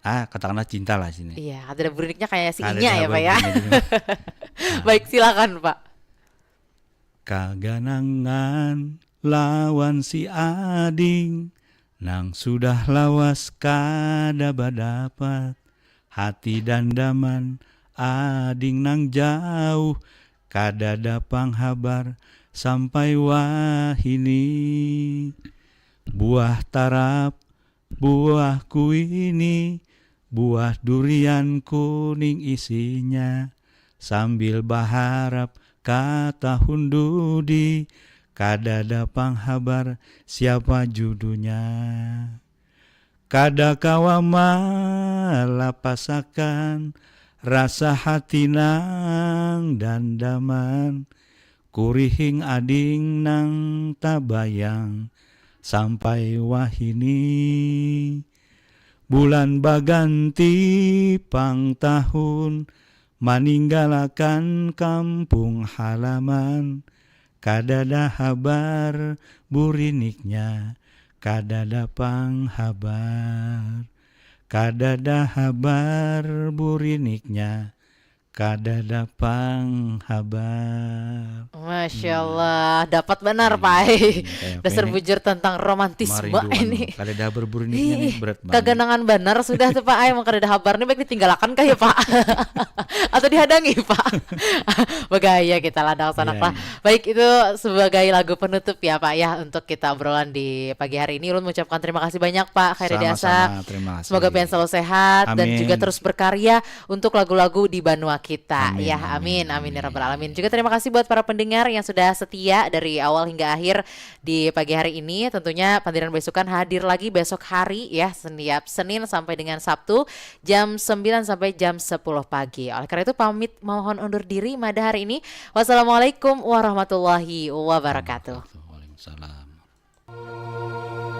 ah, katakanlah cinta lah sini. Iya, ada buriniknya kayak si Kada Inya ada ya, Pak ya. buriniknya juga. Baik, silakan, Pak. Kaganangan lawan si ading, nang sudah lawas kada badapat. Hati dandaman ading nang jauh, kada dapang habar sampai wahini. Buah tarap, buah kuini, buah durian kuning isinya. Sambil baharap ka tahun dudi, kada dapang habar siapa judunya. Kada kawa malapasakan rasa hati nang dandaman. Kurihing ading nang tabayang sampai wahini. Bulan baganti pang tahun, maninggalakan kampung halaman. Kadada habar buriniknya, kadada pang habar. Kadada habar buriniknya, kadada pang habar. Masya Allah, dapat benar, Iya, Pak. ini kayak apa Dasar ini? bujur tentang romantisme Merinduan. Ini. Kadada habar buriniknya nih Ih, berat banget. Kaganangan benar sudah tuh, Pak. Ay, emang kadada habar nih, baik ditinggalakan kah ya, Pak? Atau dihadangi, Pak? Bagaya kita ladang sanak Iya, lah. iya. Baik, itu sebagai lagu penutup ya, Pak, ya, untuk kita obrolan di pagi hari ini. Ulun mengucapkan terima kasih banyak, Pak Khairi Diasa. Sama-sama, terima kasih. Semoga pian selalu sehat dan Amin. juga terus berkarya untuk lagu-lagu di banua kita. Amin, Ya, amin, amin, amin, ya amin. Rabbal Alamin. Juga terima kasih buat para pendengar yang sudah setia dari awal hingga akhir di pagi hari ini. Tentunya Pandiran Besukan hadir lagi besok hari ya, setiap Senin sampai dengan Sabtu jam sembilan sampai jam sepuluh pagi. Oleh karena itu pamit mohon undur diri mada hari ini. Wassalamualaikum warahmatullahi wabarakatuh. Waalaikumsalam.